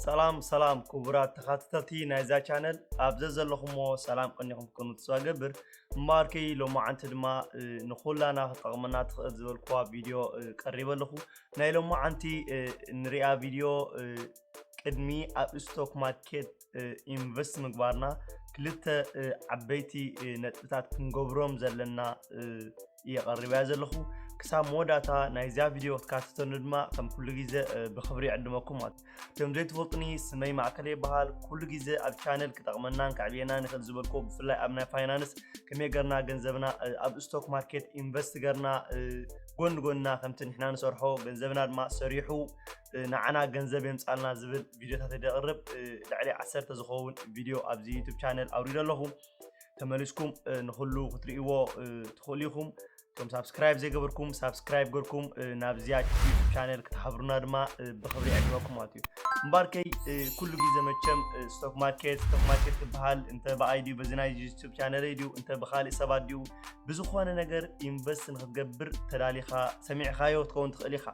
ሰላም ሰላም ክቡራት ተኻተልቲ ናይዛ ቻነል፣ ኣብ ዘዘለኹሞ ሰላም ቀኒኹም ክትኮኑ ተስፋ ገብር። እምበኣርከይ ሎማዓንቲ ድማ ንኹላና ክጠቕመና ትኽእል ዝበልኩዋ ቪድዮ ቀሪበ ኣለኹ። ናይ ሎማዓንቲ ንሪኣ ቪድዮ ቅድሚ ኣብ ስቶክ ማርኬት ኢንቨስት ምግባርና ክልተ ዓበይቲ ነጥብታት ክንገብሮም ዘለና እየ ቀሪበያ ዘለኹ። ክሳብ መወዳእታ ናይዚኣ ቪድዮ ክትካተተኑ ድማ ከም ኩሉ ግዜ ብኽብሪ ይዕድመኩም ማለት እዩ። እቶም ዘይትፈልጡኒ፣ ስመይ ማእከለ ይበሃል። ኩሉ ግዜ ኣብ ቻነል ክጠቕመናን ከዕብየናን ይኽእል ዝበልኩ፣ ብፍላይ ኣብ ናይ ፋይናንስ ከመይ ገርና ገንዘብና ኣብ ስቶክ ማርኬት ኢንቨስት ገርና ጎን ጎንና ከምቲ ንሕና ንሰርሖ ገንዘብና ድማ ሰሪሑ ንዓና ገንዘብ የምጻልና ዝብል ቪድዮታት የደቕርብ። ልዕሊ ዓሰርተ ዝኸውን ቪድዮ ኣብዚ ዩቱብ ቻነል ኣውሪደ ኣለኹ። ተመሊስኩም ንኹሉ ክትርእይዎ ትኽእሉ ኢኹም። እቶም ሳብስክራይብ ዘይገበርኩም ሳብስክራይብ ገርኩም ናብዚኣ ዩቱብ ቻነል ክትሓብሩና ድማ ብኽብሪ ይዕድመኩም ማለት እዩ። እምበኣርከይ ኩሉ ግዜ መቸም ስቶክ ማርኬት ስቶክ ማርኬት ክበሃል እንተ ብኣይ ድዩ በዚ ናይ ዩቱብ ቻነለይ ድዩ እንተ ብኻሊእ ሰባት ድዩ ብዝኾነ ነገር ኢንቨስት ንክትገብር ተዳሊኻ ሰሚዕኻዮ ክትከውን ትኽእል ኢኻ።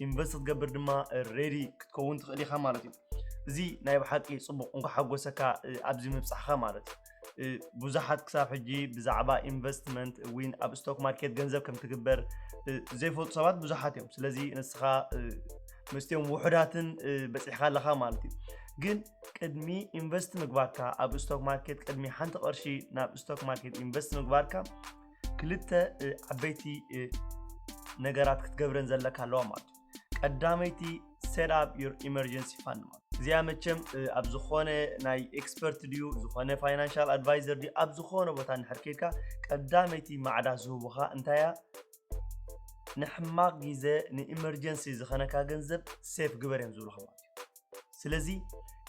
ኢንቨስት ክትገብር ድማ ሬዲ ክትከውን ትኽእል ኢኻ ማለት እዩ። እዚ ናይ ብሓቂ ጽቡቕ እንኳ ሓጎሰካ ኣብዚ ምብጻሕካ ማለት እዩ። ብዙሓት ክሳብ ሕጂ ብዛዕባ ኢንቨስትመንት እውን ኣብ ስቶክ ማርኬት ገንዘብ ከም ትግበር ዘይፈልጡ ሰባት ብዙሓት እዮም። ስለዚ ንስኻ ምስቲኦም ውሑዳትን በጺሕካ ኣለኻ ማለት እዩ። ግን ቅድሚ ኢንቨስት ምግባርካ ኣብ ስቶክ ማርኬት ቅድሚ ሓንቲ ቅርሺ ናብ ስቶክ ማርኬት ኢንቨስት ምግባርካ ክልተ ዓበይቲ ነገራት ክትገብረን ዘለካ ኣለዋ ማለት እዩ። ቀዳመይቲ set up your emergency fund ማለት እዚኣ መቸም ኣብ ዝኾነ ናይ ኤክስፐርት ድዩ ዝኾነ ፋይናንሻል ኣድቫይዘር ድዩ ኣብ ዝኾነ ቦታ እንድሕር ከይድካ ቀዳመይቲ ማዕዳ ዝህቡኻ እንታያ ንሕማቕ ግዜ ንኢመርጀንሲ ዝኸነካ ገንዘብ ሴፍ ግበር እዮም ዝብሉኻ ማለት እዩ። ስለዚ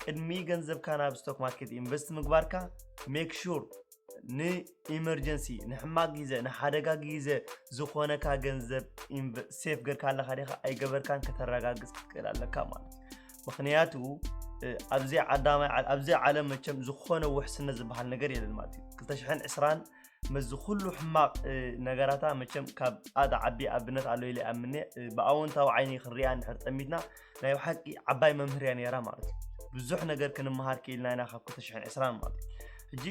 ቅድሚ ገንዘብካ ናብ ስቶክ ማርኬት ኢንቨስት ምግባርካ ሜክ ሹር ንኢመርጀንሲ ንሕማቕ ግዜ ንሓደጋ ግዜ ዝኾነካ ገንዘብ ሴፍ ገርካ ኣለካ ዲኻ ኣይገበርካን ከተረጋግፅ ክትክእል ኣለካ ማለት እዩ። ምክንያቱ ኣብዚ ዓዳማይ ኣብዚ ዓለም መቸም ዝኾነ ውሕስነት ዝበሃል ነገር የለን ማለት እዩ። ክልተ ሽሕን ዕስራን መዚ ኩሉ ሕማቕ ነገራታ መቸም ካብ ኣጣ ዓቢ ኣብነት ኣሎ ኢለ ኣምነ ብኣወንታዊ ዓይኒ ክንሪኣ እንድሕር ጠሚትና ናይ ብሓቂ ዓባይ መምህር እያ ነይራ ማለት እዩ። ብዙሕ ነገር ክንመሃር ክኢልና ኢና ካብ ክልተ ሽሕን ዕስራን ማለት እዩ። ሕጂ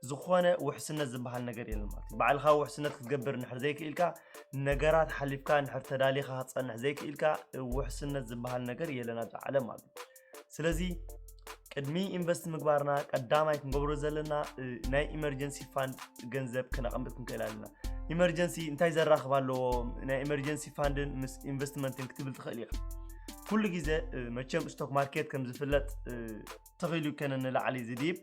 ዝኾነ ውሕስነት ዝበሃል ነገር የለን ማለት እዩ። ባዕልኻ ውሕስነት ክትገብር እንድሕር ዘይክኢልካ ነገራት ሓሊፍካ እንድሕር ተዳሊኻ ክትፀንሕ ዘይክኢልካ ውሕስነት ዝበሃል ነገር የለን ኣብዚ ዓለም ማለት እዩ። ስለዚ ቅድሚ ኢንቨስት ምግባርና ቀዳማይ ክንገብሮ ዘለና ናይ ኢመርጀንሲ ፋንድ ገንዘብ ክነቐምጥ ክንክእል ኣለና። ኢመርጀንሲ እንታይ ዘራኽብ ኣለዎ? ናይ ኢመርጀንሲ ፋንድን ምስ ኢንቨስትመንትን ክትብል ትኽእል ኢኻ። ኩሉ ግዜ መቸም ስቶክ ማርኬት ከም ዝፍለጥ ተኺሉ ከነ ንላዕሊ ዝድይብ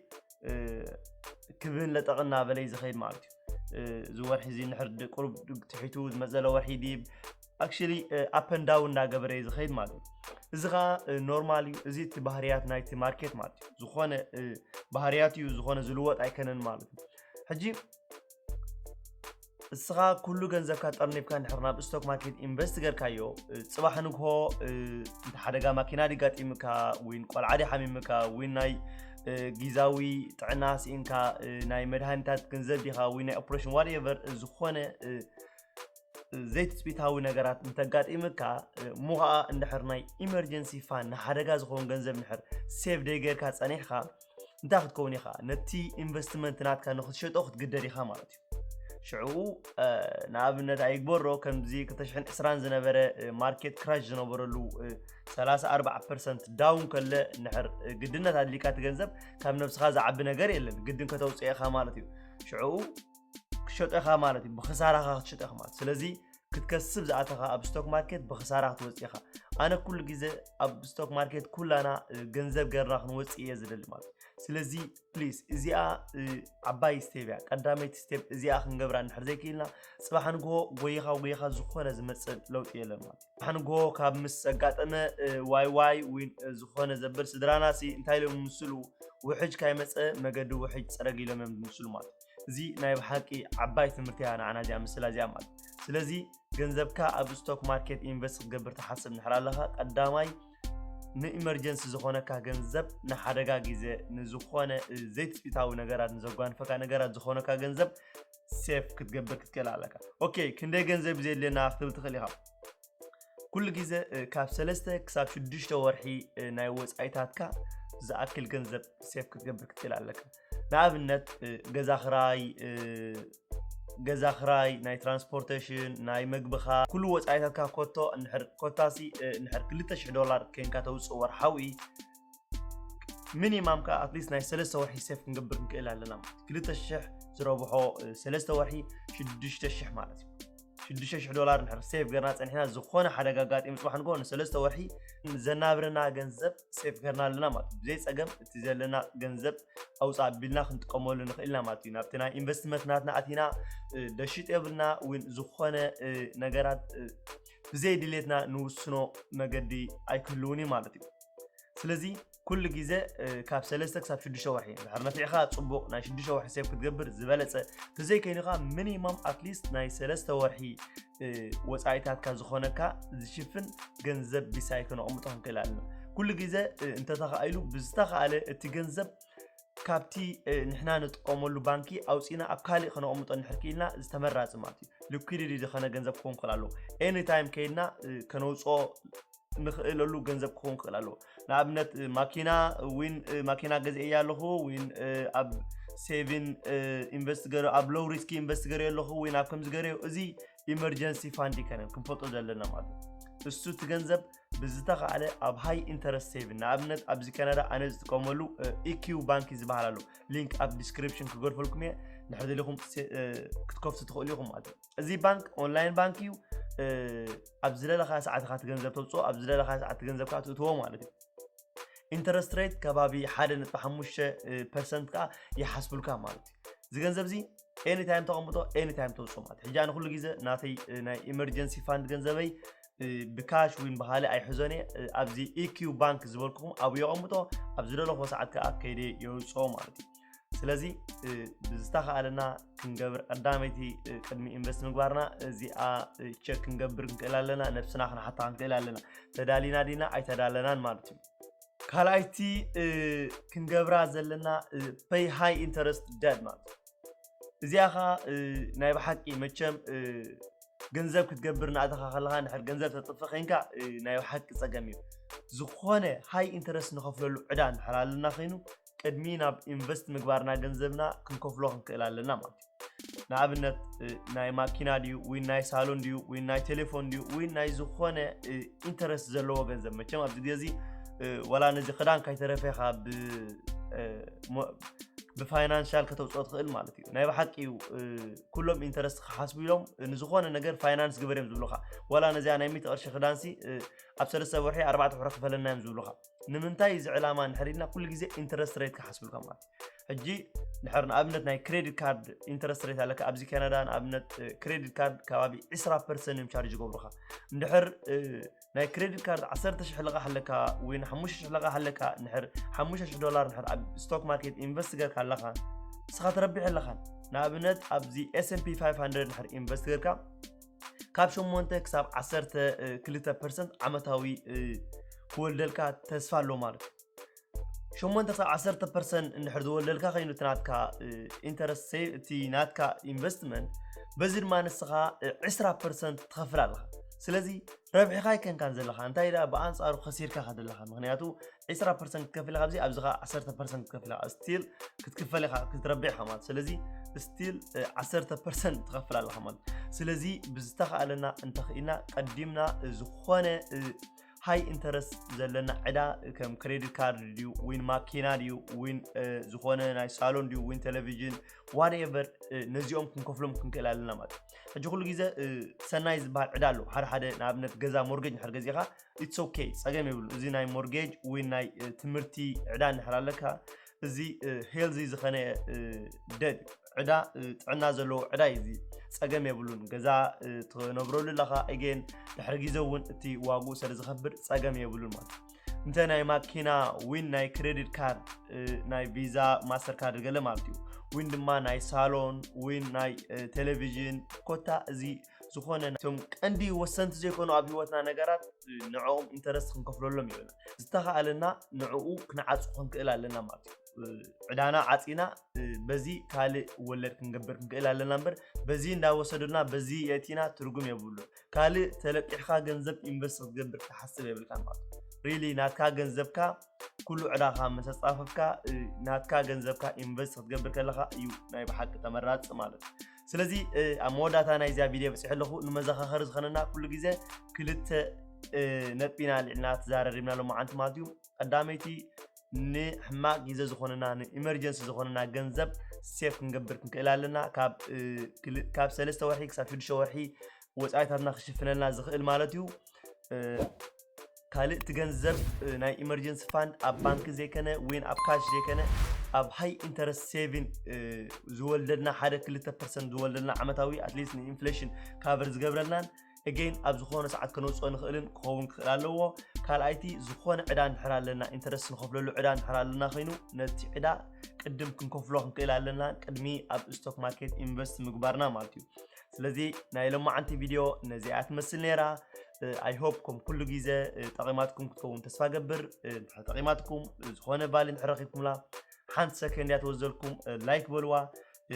ክብን ለጠቕና በለይ ዝኸይድ ማለት እዩ። እዚ ወርሒ እዚ ንሕር ቁሩብ ትሒቱ ዝመዘለ ወርሒ ድይብ ኣክሽሊ ኣፕ ን ዳውን እናገበረ እዩ ዝኸይድ ማለት እዩ። እዚ ከዓ ኖርማል እዩ። እዚ እቲ ባህርያት ናይቲ ማርኬት ማለት እዩ። ዝኾነ ባህርያት እዩ፣ ዝኾነ ዝልወጥ ኣይከነን ማለት እዩ። ሕጂ እስኻ ኩሉ ገንዘብካ ጠርኒፍካ እንድሕር ናብ ስቶክ ማርኬት ኢንቨስት ገርካዮ፣ ጽባሕ ንግሆ እንተ ሓደጋ ማኪና ዲጋጢምካ ዊን ቆልዓ ዲሓሚምካ ዊን ናይ ጊዛዊ ጥዕና ስኢንካ ናይ መድሃኒታት ገንዘብ ዲኻ ወይ ናይ ኦፕሬሽን ዋትኤቨር ዝኾነ ዘይትፅቢታዊ ነገራት እንተጋጢምካ እሞ ከዓ እንድሕር ናይ ኢመርጀንሲ ፋን ንሓደጋ ዝኸውን ገንዘብ እንድሕር ሴቭ ደይገርካ ፀኒሕካ እንታይ ክትከውን ኢኻ? ነቲ ኢንቨስትመንት ናትካ ንክትሸጦ ክትግደድ ኢኻ ማለት እዩ። ሽዑ ንኣብነት ኣይግበሮ ከምዚ ክልተ ሽሕን ዕስራን ዝነበረ ማርኬት ክራሽ ዝነበረሉ ሰላሳ ኣርባዓ ፐርሰንት ዳውን ከለ እንድሕር ግድነት ኣድሊካ እቲ ገንዘብ ካብ ነብስኻ ዝዓቢ ነገር የለን፣ ግድን ከተውፅኦ ኢኻ ማለት እዩ። ሽዑ ክትሸጦ ኢኻ ማለት እዩ። ብኽሳራኻ ክትሸጦ ኢኻ ማለት ስለዚ ክትከስብ ዝኣተኻ ኣብ ስቶክ ማርኬት ብኽሳራ ክትወፅእ ኢኻ። ኣነ ኩሉ ግዜ ኣብ ስቶክ ማርኬት ኩላና ገንዘብ ገርና ክንወፅእ እየ ዝደሊ ማለት እዩ። ስለዚ ፕሊስ እዚኣ ዓባይ ስቴፕ እያ። ቀዳመይቲ ስቴፕ እዚኣ ክንገብራ እንድሕር ዘይክኢልና ፅባሕ ንግሆ ጎይኻ ጎይኻ ዝኾነ ዝመፅእ ለውጢ የለን ማለት እዩ። ፅባሕ ንግሆ ካብ ምስ ኣጋጠመ ዋይ ዋይ ወይ ዝኾነ ዘብል ስድራና ሲ እንታይ ኢሎም ምስሉ ውሕጅ ካይመፀ መገዲ ውሕጅ ፅረግ ኢሎም እዮም ዝምስሉ ማለት እዩ። እዚ ናይ ብሓቂ ዓባይ ትምህርቲ እያ ንዓና እዚኣ ምስላ እዚኣ ማለት እዩ። ስለዚ ገንዘብካ ኣብ ስቶክ ማርኬት ኢንቨስት ክትገብር ትሓስብ እንድሕር ኣለኻ ቀዳማይ ንኢመርጀንሲ ዝኾነካ ገንዘብ ንሓደጋ ግዜ ንዝኾነ ዘይትፅቢታዊ ነገራት ንዘጓንፈካ ነገራት ዝኾነካ ገንዘብ ሴፍ ክትገብር ክትክእል ኣለካ። ኦኬ ክንደይ ገንዘብ ዘድልየና ክትብል ትኽእል ኢኻ። ኩሉ ግዜ ካብ ሰለስተ ክሳብ ሽዱሽተ ወርሒ ናይ ወፃኢታትካ ዝኣክል ገንዘብ ሴፍ ክትገብር ክትክእል ኣለካ። ንኣብነት ገዛ ክራይ፣ ገዛ ክራይ፣ ናይ ትራንስፖርቴሽን፣ ናይ መግብኻ፣ ኩሉ ወፃኢታትካ ኮቶ እንድሕር ኮታሲ እንድሕር ክልተ ሽሕ ዶላር ከይንካ ተውፅእ ወርሓዊ፣ ሚኒማም ከዓ ኣትሊስት ናይ ሰለስተ ወርሒ ሴፍ ክንገብር ንክእል ኣለና ማለት እዩ። ክልተ ሽሕ ዝረብሖ ሰለስተ ወርሒ ሽዱሽተ ሽሕ ማለት እዩ። ሽዱሽተ ሽሕ ዶላር እንድሕር ሴፍ ገርና ፀኒሕና ዝኾነ ሓደጋ ኣጋጢሙ ፅባሕ ንግሆ ንሰለስተ ወርሒ ዘናብረና ገንዘብ ሴፍ ገርና ኣለና ማለት እዩ። ብዘይ ፀገም እቲ ዘለና ገንዘብ ኣውፃ ኣቢልና ክንጥቀመሉ ንኽእል ኢና ማለት እዩ። ናብቲ ናይ ኢንቨስትመንት ናትና ኣቲና ደሽጥ የብልና እውን ዝኾነ ነገራት ብዘይ ድሌትና ንውስኖ መገዲ ኣይክህልውን እዩ ማለት እዩ። ስለዚ ኩሉ ግዜ ካብ ሰለስተ ክሳብ ሽዱሽተ ወርሒ ድሕር ነፊዕካ ፅቡቕ ናይ ሽዱሽተ ወርሒ ሴፍ ክትገብር ዝበለፀ፣ ተዘይከይኑ ከዓ ሚኒማም ኣትሊስት ናይ ሰለስተ ወርሒ ወፃኢታትካ ዝኾነካ ዝሽፍን ገንዘብ ቢሳይ ከነቕምጦ ክንክእል ኣለና። ኩሉ ግዜ እንተተኻኢሉ ብዝተኻእለ እቲ ገንዘብ ካብቲ ንሕና ንጥቀመሉ ባንኪ ኣውፂና ኣብ ካሊእ ከነቐምጦ እንድሕር ክኢልና ዝተመራፂ ማለት እዩ። ሊኩዲቲ ዝኾነ ገንዘብ ክኸውን ክእል ኣለዎ። ኤኒታይም ከይድና ከነውፅኦ ንኽእለሉ ገንዘብ ክኸውን ክእል ኣለዎ። ንኣብነት ማኪና ዊን ማኪና ገዚአ ኣለኹ ዊን ኣብ ሴቪን ኢንቨስት ገረ ኣብ ሎው ሪስኪ ኢንቨስት ገረ ኣለኹ ዊን ኣብ ከምዚ ገረ እዚ ኢመርጀንሲ ፋንድ ይከነን ክንፈልጦ ዘለና ማለት እዩ። እሱ እቲ ገንዘብ ብዝተኻእለ ኣብ ሃይ ኢንተረስት ሴቪን ንኣብነት ኣብዚ ካናዳ ኣነ ዝጥቀመሉ ኢኪዩ ባንክ ዝበሃል ኣሎ። ሊንክ ኣብ ዲስክሪፕሽን ክገድፈልኩም እየ። ንሕር ደሊኹም ክትከፍቱ ትኽእሉ ኢኹም ማለት እዩ። እዚ ባንክ ኦንላይን ባንክ እዩ። ኣብ ዝደለኻ ሰዓት ኢኻ ትገንዘብ ተውፅኦ፣ ኣብ ዝደለኻ ሰዓት ትገንዘብ ከዓ ትእትዎ ማለት እዩ። ኢንተረስት ሬት ከባቢ ሓደ ነጥቢ ሓሙሽተ ፐርሰንት ከዓ ይሓስቡልካ ማለት እዩ። እዚ ገንዘብ እዚ ኤኒታይም ተቐምጦ ኤኒታይም ተውፅኦ ማለት ሕጂ ኣነ ኩሉ ግዜ ናተይ ናይ ኢመርጀንሲ ፋንድ ገንዘበይ ብካሽ ወይን ብካልእ ኣይሕዞን እየ። ኣብዚ ኢኪዩ ባንክ ዝበልኩኹም ኣብኡ የቐምጦ፣ ኣብ ዝደለኹዎ ሰዓት ከዓ ከይደ የውፅኦ ማለት እዩ። ስለዚ ብዝተኻእለና ክንገብር ቀዳመይቲ ቅድሚ ኢንቨስት ምግባርና እዚኣ ቸክ ክንገብር ክንክእል ኣለና፣ ነብስና ክንሓታ ክንክእል ኣለና። ተዳሊና ዲና ኣይተዳለናን ማለት እዩ። ካልኣይቲ ክንገብራ ዘለና ፔይ ሃይ ኢንተረስት ደት ማለት እዩ። እዚኣ ኸዓ ናይ ብሓቂ መቸም ገንዘብ ክትገብር እናእተኻ ከለኻ ንድሕር ገንዘብ ተጥፍእ ከይንካ ናይ ብሓቂ ፀገም እዩ። ዝኾነ ሃይ ኢንተረስት ንኸፍለሉ ዕዳ እንድሕር ኣለና ኮይኑ ቅድሚ ናብ ኢንቨስት ምግባርና ገንዘብና ክንከፍሎ ክንክእል ኣለና ማለት እዩ። ንኣብነት ናይ ማኪና ድዩ ወይ ናይ ሳሎን ድዩ ወይ ናይ ቴሌፎን ድዩ ወይ ናይ ዝኾነ ኢንተረስት ዘለዎ ገንዘብ መቸም ኣብዚ ግዜ እዚ ዋላ ነዚ ክዳን ካይተረፈ ኢኻ ብፋይናንሻል ከተውፅኦ ትኽእል ማለት እዩ። ናይ ብሓቂ እዩ። ኩሎም ኢንተረስት ክሓስቡ ኢሎም ንዝኾነ ነገር ፋይናንስ ግበር እዮም ዝብሉኻ። ዋላ ነዚኣ ናይ ሚእቲ ቅርሺ ክዳንሲ ኣብ ሰለስተ ወርሒ ኣርባዕተ ወርሒ ክፈለና እዮም ዝብሉኻ። ንምንታይ እዚ ዕላማ እንድሕር ኢልና ኩሉ ግዜ ኢንተረስት ሬት ክሓስብልካ ማለት እዩ። ሕጂ ድሕር ንኣብነት ናይ ክሬዲት ካርድ ኢንተረስት ሬት ኣለካ ኣብዚ ካናዳ ንኣብነት ክሬዲት ካርድ ከባቢ ዕስራ ፐርሰንት እዮም ቻርጅ ይገብሩኻ። እንድሕር ናይ ክሬዲት ካርድ ዓሰርተ ሽሕ ልቓሕ ኣለካ ወይ ሓሙሽተ ሽሕ ልቓሕ ኣለካ፣ እንድሕር ሓሙሽተ ሽሕ ዶላር እንድሕር ኣብ ስቶክ ማርኬት ኢንቨስት ገርካ ኣለኻ ንስኻ ትረብሕ ኣለኻን። ንኣብነት ኣብዚ ኤስኤንፒ ፋይቭ ሃንድረድ እንድሕር ኢንቨስት ገርካ ካብ ሸሞንተ ክሳብ ዓሰርተ ክልተ ፐርሰንት ዓመታዊ ክወልደልካ ተስፋ ኣሎ ማለት እዩ። ሸሞንተ ክሳብ ዓሰርተ ፐርሰንት እንድሕር ዝወልደልካ ኮይኑ እቲ ናትካ ኢንተረስት ሴቭ እቲ ናትካ ኢንቨስትመንት በዚ ድማ ንስኻ ዕስራ ፐርሰንት ትኸፍል ኣለኻ። ስለዚ ረብሒኻ ኣይከንካን ዘለኻ እንታይ ደኣ ብኣንፃሩ ከሲርካ ከደለኻ ምክንያቱ ዕስራ ፐርሰንት ክትከፍል ኢኻ ኣብዚ ኣብዚ ኸዓ ዓሰርተ ፐርሰንት ክትከፍል ኢኻ ስቲል ክትክፈል ኢኻ ክትረብሕ ኢኻ ማለት ስለዚ ስቲል ዓሰርተ ፐርሰንት ትኸፍል ኣለኻ ማለት ስለዚ ብዝተኻእለና እንተኽኢልና ቀዲምና ዝኾነ ሃይ ኢንተረስት ዘለና ዕዳ ከም ክሬዲት ካርድ ድዩ ዊን ማኪና ድዩ ዊን ዝኾነ ናይ ሳሎን ድዩ ዊን ቴሌቪዥን ዋትኤቨር ነዚኦም ክንከፍሎም ክንክእል ኣለና ማለት ሕጂ ኩሉ ግዜ ሰናይ ዝበሃል ዕዳ ኣሎ ሓደ ሓደ ንኣብነት ገዛ ሞርጌጅ ንድሕር ገዚእኻ ኢትስ ኦኬ ፀገም የብሉ እዚ ናይ ሞርጌጅ ዊን ናይ ትምህርቲ ዕዳ እንድሕር ኣለካ እዚ ሄልዚ ዝኸነ ደድ ዕዳ ጥዕና ዘለዎ ዕዳ እዩ እዚ ፀገም የብሉን ገዛ ትነብረሉ ኣለኻ እጌን ድሕሪ ግዜ እውን እቲ ዋግኡ ስለ ዝኸብድ ፀገም የብሉን ማለት እንተ ናይ ማኪና ዊን ናይ ክሬዲት ካርድ ናይ ቪዛ ማስተር ካርድ ገለ ማለት እዩ ዊን ድማ ናይ ሳሎን ዊን ናይ ቴሌቪዥን ኮታ እዚ ዝኾነ እቶም ቀንዲ ወሰንቲ ዘይኮኑ ኣብ ህይወትና ነገራት ንዕኦም ኢንተረስት ክንከፍለሎም ይብልና ዝተኸኣለና ንዕኡ ክንዓፁ ክንክእል ኣለና ማለት እዩ። ዕዳና ዓፂና በዚ ካልእ ወለድ ክንገብር ክንክእል ኣለና እምበር በዚ እንዳወሰዱልና በዚ የእቲና ትርጉም የብሉ። ካልእ ተለቂሕካ ገንዘብ ኢንቨስት ክትገብር ክትሓስብ የብልካ ማለት እዩ። ሪሊ ናትካ ገንዘብካ ኩሉ ዕዳኻ መሰፃፈፍካ ናትካ ገንዘብካ ኢንቨስት ክትገብር ከለካ እዩ ናይ ብሓቂ ተመራፂ ማለት እዩ። ስለዚ ኣብ መወዳእታ ናይዚኣ ቪድዮ በፂሑ ኣለኹ። ንመዘኻኸሪ ዝኾነና ኩሉ ግዜ ክልተ ነጥቢና ልዕልና ተዛረሪብና ሎማዓንቲ ማለት እዩ። ቀዳመይቲ ንሕማቅ ግዜ ዝኾነና ንኢመርጀንሲ ዝኾነና ገንዘብ ሴፍ ክንገብር ክንክእል ኣለና። ካብ ሰለስተ ወርሒ ክሳብ ሽዱሽተ ወርሒ ወፃኢታትና ክሽፍነልና ዝኽእል ማለት እዩ። ካልእ እቲ ገንዘብ ናይ ኢመርጀንሲ ፋንድ ኣብ ባንክ ዘይከነ ወይን ኣብ ካሽ ዘይከነ ኣብ ሃይ ኢንተረስት ሴቪን ዝወልደልና ሓደ ክልተ ፐርሰንት ዝወልደልና ዓመታዊ ኣትሊስት ንኢንፍሌሽን ካቨር ዝገብረልናን እገይን ኣብ ዝኾነ ሰዓት ከነውፅኦ ንኽእልን ክኸውን ክኽእል ኣለዎ። ካልኣይቲ ዝኾነ ዕዳ እንድሕር ኣለና ኢንተረስት ንኸፍለሉ ዕዳ እንድሕር ኣለና ኮይኑ ነቲ ዕዳ ቅድም ክንከፍሎ ክንክእል ኣለና ቅድሚ ኣብ ስቶክ ማርኬት ኢንቨስት ምግባርና ማለት እዩ። ስለዚ ናይ ሎማዓንቲ ቪድዮ ነዚኣ ትመስል ነይራ። ኣይ ሆፕ ከም ኩሉ ግዜ ጠቂማትኩም ክትከውን ተስፋ ገብር። ጠቂማትኩም ዝኾነ ቫሊ እንድሕር ረኪብኩምላ ሓንቲ ሰከንድ እያ ተወዘልኩም ላይክ በልዋ።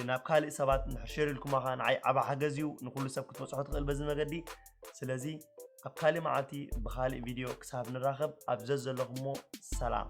ናብ ካልእ ሰባት እንድሕር ሸር ኢልኩማ ከዓ ንዓይ ዓባ ሓገዝ እዩ። ንኩሉ ሰብ ክትበፅሖ ትኽእል በዚ መገዲ። ስለዚ ኣብ ካልእ መዓልቲ ብኻልእ ቪድዮ ክሳብ ንራኸብ ኣብ ዘዘለኹሞ ሰላም።